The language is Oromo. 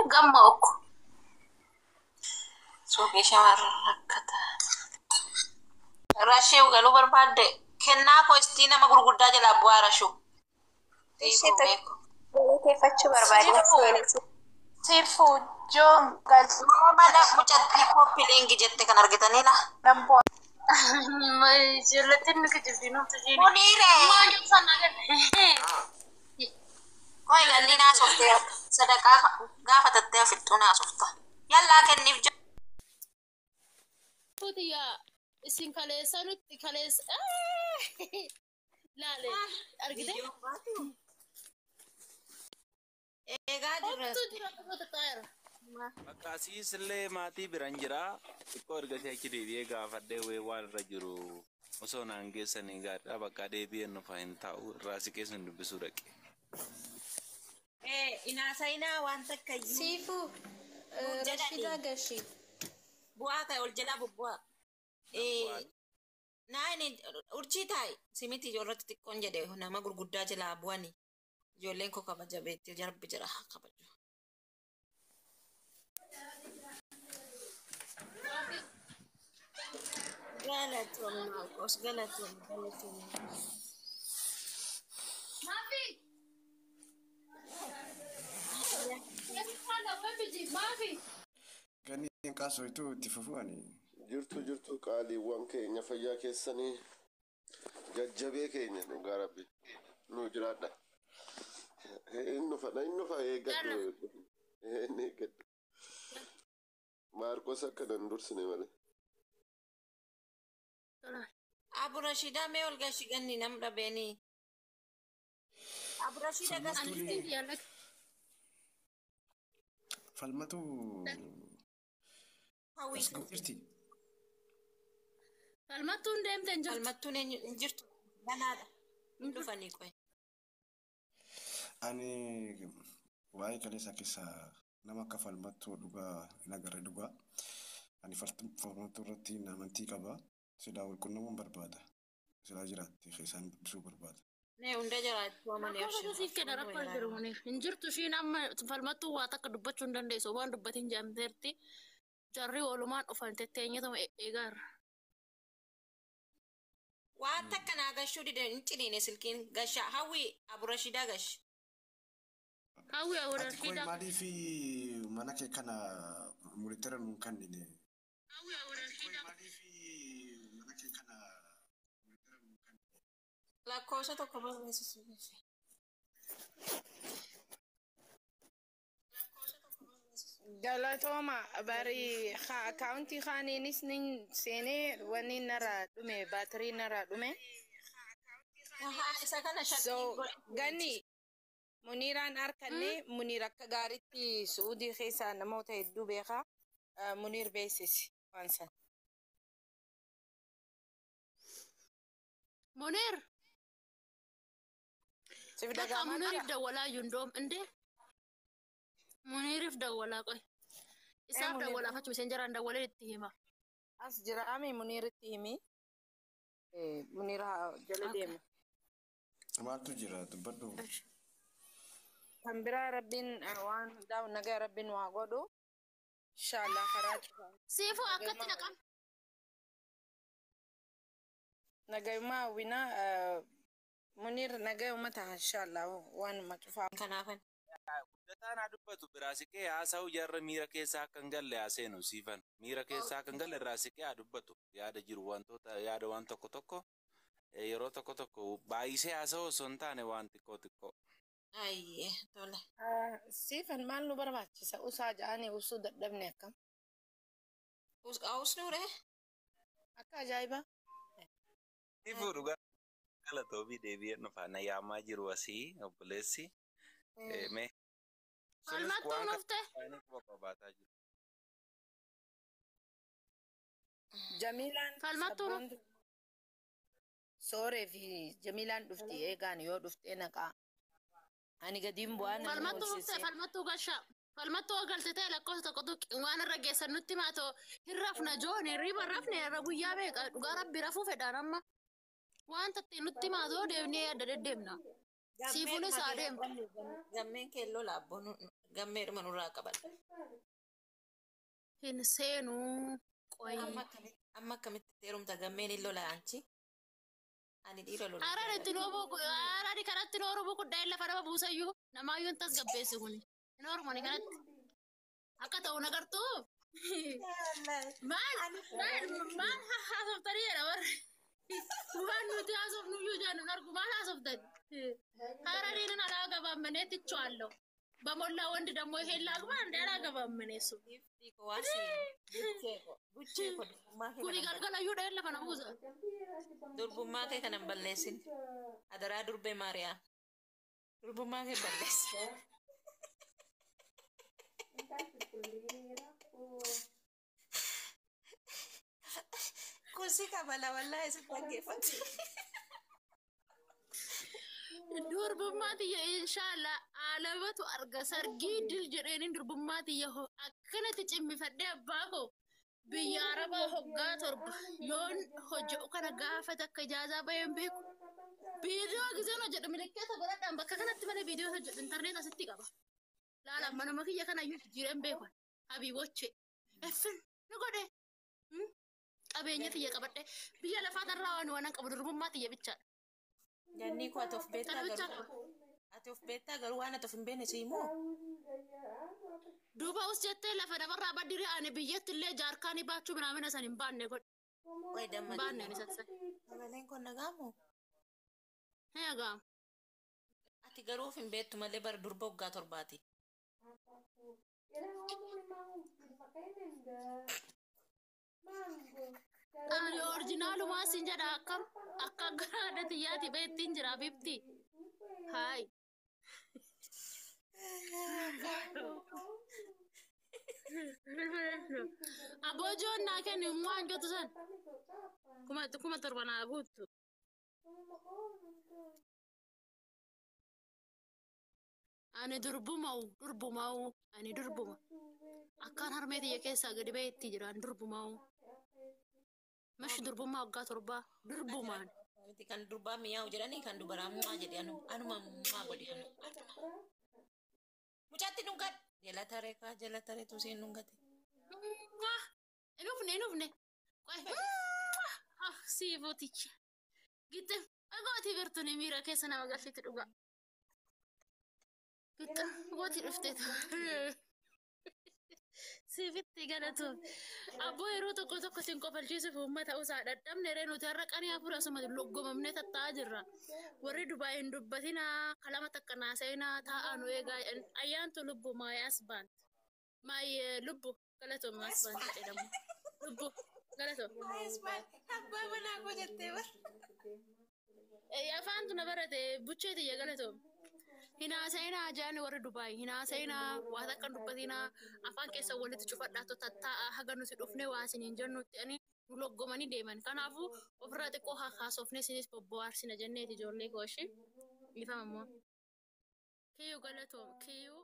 Gamma okko. Suuqii shamarran rakkata. Rashee galuu barbaadde kennaa koo istii nama gurguddaa jalaa bu'aa rashuu. Ishee tokko galateeffachuu barbaadna seenesi. Sifu joon galchuu Mana mucattii koppiliingi jette kan argitanii la. nan bu'a. Ijoollettiin nu kijibdi nuuf tajiini. Muniire. Maal sana gadi. Koi galli naasofte sadaqaa gaafatattee afittuu naasofta. Yallaa kenniif jiru. Kutiyyaa isin kaleessa nutti kaleessa laale argite. Eegaa jirra. Homtuu jira tokko taa'eera. Bakka asiis illee maatii biran jira. Xiqqoo erga ishee achi deebi'ee gaafadhee wayii waan irra jiru osoo naan geessanii gaariidha. Bakka deebi'een nufa hin taa'u irraa si keessa hin dubbisuu dhaqe. Inaasaayinaa waan takka iyyuu. Siifu Rashidaa Gashii. Bu'aa ta'e ol jalaa bubbu'aa. Naani urjii taa'i simiti ijoollotti xiqqoon jedhe nama gurguddaa jalaa bu'ani. Ijoolleen koo kabaja beekti jarbi jira kabaju. Galatoom Maarqos galatoom galatoom. Maafi. Maafi. Ganni qaasoitu itti fufuani. Jirtu jirtu qaaliiwwan keenya fayyaa keessanii jajjabee keenya dhugaa rabbi nu jiraadha. Inni dhufa inni dhufa eeggadhu inni eeggadhu. Maarqos akka nan dursine malee. Abu Rashidaa mee ol gashi ganni nam dhabeeni. Abu Rashidaa gashi. Falmatu Hawwii. as jirti. Falmattuun deemte hin jirtu. Falmattuun eenyu hin jirtu. Ganaadha. Hin dhufanii qoy. Ani waa'ee kaleessa keessaa nama akka falmattuu dhugaa hin agarre dhugaa. Ani falmattuu irratti amantii qaba. Silaa wal qunnamuun barbaada. Silaa jiraatte isaan dubbisuu barbaada. Nee hunda jiraachuu amanii Rakkoo siif kenna rakkoo hin jiru Muniir. Hin jirtu ishiin amma falmattuun waa takka dubbachuu hin dandeessu. Waan dubbatiin jedhamteerti. Jarri walumaan dhufan tetteenyatuma eegaarra. Waan takka naa gashuu dide hin ciniine silkiin gashaa hawwi Abu Rashidaa gashi. Hawwi Ati koi Rashidaa. maaliif mana kee kana murteera nuun kennine? Hawwi Rashidaa. Maaliif mana kee kana murteera nuun kennine? Lakkoofsa tokko barreessisu. Galatooma bari akkaawuntii kaaniinis nin seenee wanni narraa dhume baatirii narraa dhume. Isa kana shakkii So godhu. ganni Muniiraan harkanne Muniir akka gaariitti Su'uudii keessaa namoota hedduu beekaa. Muniir beeksisi waan sana. Muniir. Siif Bakka dhaga'amaa Muniiriif jira? dawwalaa iyyuu hin indee. Muniiriif dawwalaa qoy. Isaaf Muniir. dawwalaaf achuma isheen jaraan dawwalee itti hima. As jiraame Muniiritti himi. Muniir haa jala deema. Maaltu jira dubbadhu. Kan biraa rabbiin waan hundaa'u nagaa rabbiin waa godhu. Inshaallah karaa cufaa. Siifuu akkatti naqam. Nagayummaa hawwinaa Muniir nagayuma ta'a inshaallah waanuma cufaa. Kanaafan. Guddataan haa dubbatu biraa siqee haasa'u jarra miira keessaa akka hin galle haa seenu siifan. Miira keessaa akka hin galle irraa siqee haa dubbatu. Yaada jiru wantoota yaada waan tokko tokko yeroo tokko tokko baay'isee haasa'u osoo hin taane waan xiqqoo xiqqoo. Ayyee tole. Siifan maal nu barbaachisa? Usaa ja'anii usuu dadhabne akkam? Usnuure. Akka ajaa'ibaa. Siifuu dhugaa galatoobii deebi'ee dhufa na yaamaa jiru asii obboleessi. Mee sunis Falmattuun waan dhufte. kana quba qabaataa jiru. Jamiilaan Falmattuun sabboontu sooree fi Jamiilaan dhufti eegaan yoo dhuftee naqaa. Ani gadiin bu'aa namni Falmattuu ol dhufte sisee. falmattuu gashaa. Falmattuu galtee ta'e lakkoofsa tokkotu waan irra geessan nutti maatoo hin rafna joon hirriba rafne irra guyyaa meeqa dhugaa rabbi rafuu fedhaan amma. Waan tattee nutti maatoo deemnee adda deddeemna. Siifuunis haa deemtu. Gammeen keelloo laabboo Gammeedhuma nurraa qaban. Hin seenuu qoyi. Amma akkamitti heerumta gammeen hin lola anchi? Ani dhiira lola. Haaraan itti haaraan kanatti nooruu guddaa lafa nama buusayyuu namaayyuu hin tasgabbeessu kuni. Hin ormani kanatti. Akka ta'u nagartuu. Maal maal maal haasoftanii jedha warri. Waan nuti haasofnu iyyuu jennu hin argu maal haasoftan. Haaraan አላገባም እኔ ትቼዋለሁ። በሞላ ወንድ ደግሞ ይሄን ላግባ እንደ አላገባም እኔ እሱ Buchee ko durbummaa kee kuni kanan galgalayyuu dhahee lafa nama buusa. Durbummaa kee kanan balleessin. Adaraa durbee Maariyaam. Durbummaa kee balleessin. Kun si kabala wallaahi si dhaggeeffatu. Durbummaa tiyya inshaallah alamatu arga sargii dil jedheeniin durbummaa tiyya akkanatti cimmifadhee abbaa koo biyya arabaa hoggaa 7 yoon hojjetu kana gaafa takka ijaazaa bahee hin beeku. Viidiyoo giseen hojjedhu milikeeta godhadhaan bakka kanatti malee viidiyoo hojjedhu intarneet asitti qaba. Laala manuma kiyya kana iyyuu jijjiireen beeku. Habiiboche. Effin ni godhe. Qabeenya tiyya qabadhe biyya lafaa tarraa waan waan qabu durbummaa tiyya bichaadha. Jannii koo ati of beektaa Kana bichaa garuu qaba. ati of beektaa garuu waan ati of hin beekne si himoo? Duuba us jettee lafa namarraa baddiri ani biyyatti illee jaarkaanii baachuu minaamina san hin baanne godhe. Qoy Hin damma baanne ani san. Sagaleen kun nagaamu? Hin agaamu. Ati garuu of hin beektu malee bara durba waggaa 7ti. Ani orjinaalumaa sin jedha akkam akka garaadha tiyyaati beettiin jira bifti. Haay. Aboojoon naa kenni waan jettu san 7,000 naa guuttu. Ani durbumawu durbumawu ani durbuma. Akkaan harmee tiyya keessaa gadi baheetti jira ani durbumawu. Mashi durbummaa waggaa 7 durbumaan. Miti kan durbaa mi'aawu jedhanii kan dubaraa mu'aa jedhe anuma mu'aa godhe anu. Mucaatti dhungadhu. Jala taree kaa jala taree tuseen dhungate. Hin dhufne hin dhufne. Siifooticha. Gitte dhagootii birtuun miira keessa nama galchiti dhugaa. Gitte gootii dhufteetu. Siifitti galatuuf. Abboo yeroo tokko tokko siin kofalchiisuuf uummata usaa dadhabne ree nuti har'a qanii hafuura asuma loggomamnee tattaa'aa jirra. Warri Dubaay hin dubbatinaa kalama takka naasa'inaa taa'aa nu eegaa ayyaantu lubbu maayaas baant. Maayee lubbu galatoom maas baant jedhamu. Lubbu galatoom. Abbaa manaa koo jettee bara. Afaantu na barate buchee tiyya galatoom. Hinaasa'inaa jaani warri Dubaay hinaasa'inaa waa takka hin dubbatinaa afaan keessa walitti cufadhaa tattaa'aa haga nuti dhufne waa isiniin jennutti ani nu loggomanii deeman. Kanaafuu ofirraa xiqqoo haa kaasofne isinis bobbohaarsina jenneeti ijoollee koo ishee. Ifama immoo. Kiyyuu galatoom kiyyuu